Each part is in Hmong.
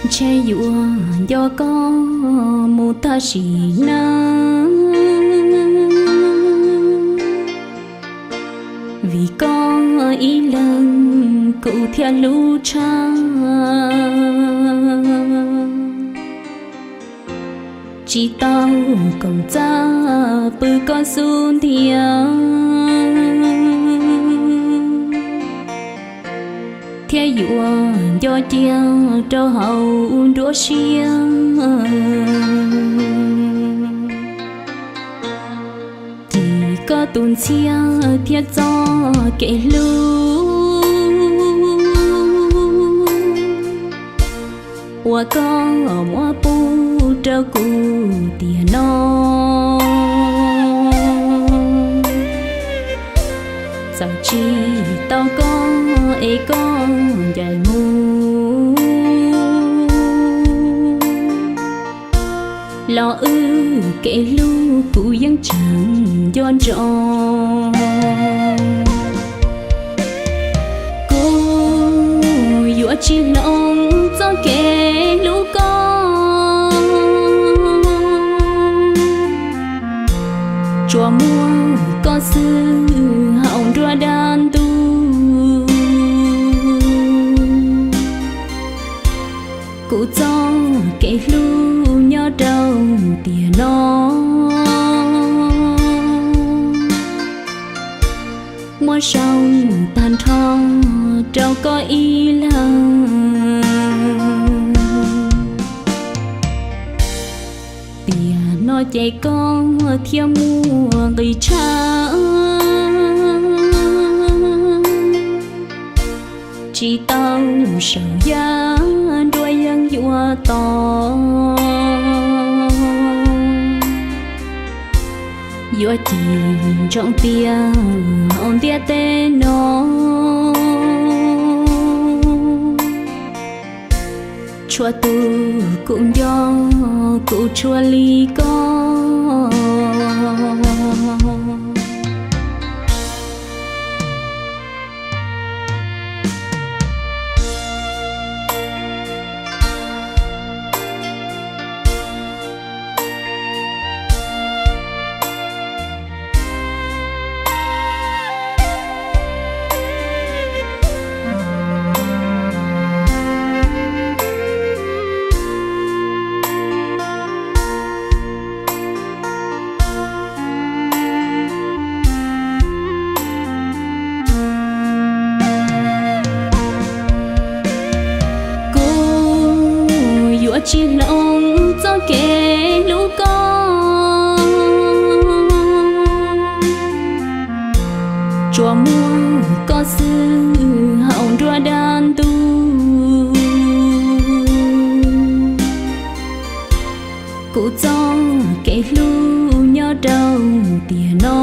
Ntshe yuav nco koj mus tag sim neej, vim koj ib leeg kuv thiaj hlub tshaj. Tsis tau koom txaj pw koj xub ntiag, thiab yuav nco cia rau hauv nruab siab. Cim koj tus ntxhiab thiab txoj kev hlub uas koj muab pub rau kuv tiam no. Txawm tsis tau koj es koj ncaim mus, los wb kev hlub kuv yeej tseem nco ntsoov. Kuv yuav tsis hloov txoj kev hlub koj, tsuas muaj koj xwb hauv nruab dab ntuj. Kuv txoj kev hlub nyob rau tiam no, muab sau tag nrho rau koj ib leeg. Tiam no ces koj thiaj muaj nqis tshaj, tsis tau saum yaj nruab yeeb yuav tos. Yuav cim ntsoov tias hauv ntiaj teb no, tshua tus kuv nco kuv tshua li koj. Kuv yuav tsis hloov txoj kev hlub koj, tsuas muaj koj xwb hauv nruab dab ntuj. Kuv txoj kev hlub nyob rau tiam no,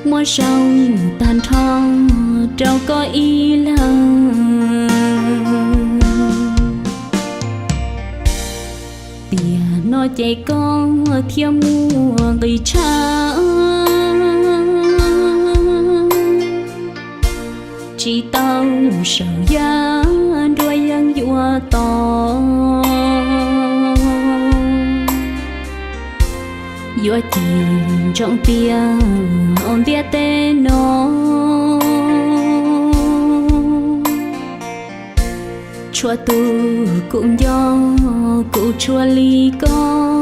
muab sau tag nrho rau koj ib leeg. Tiam no ces koj thiaj muaj nqis tshaj, tsis tau saum yaj nruab yeeb yuav tos. Yuav cim ntsoov tias hauv ntiaj teb no, tshua tus kuv nco kuv tshua li koj.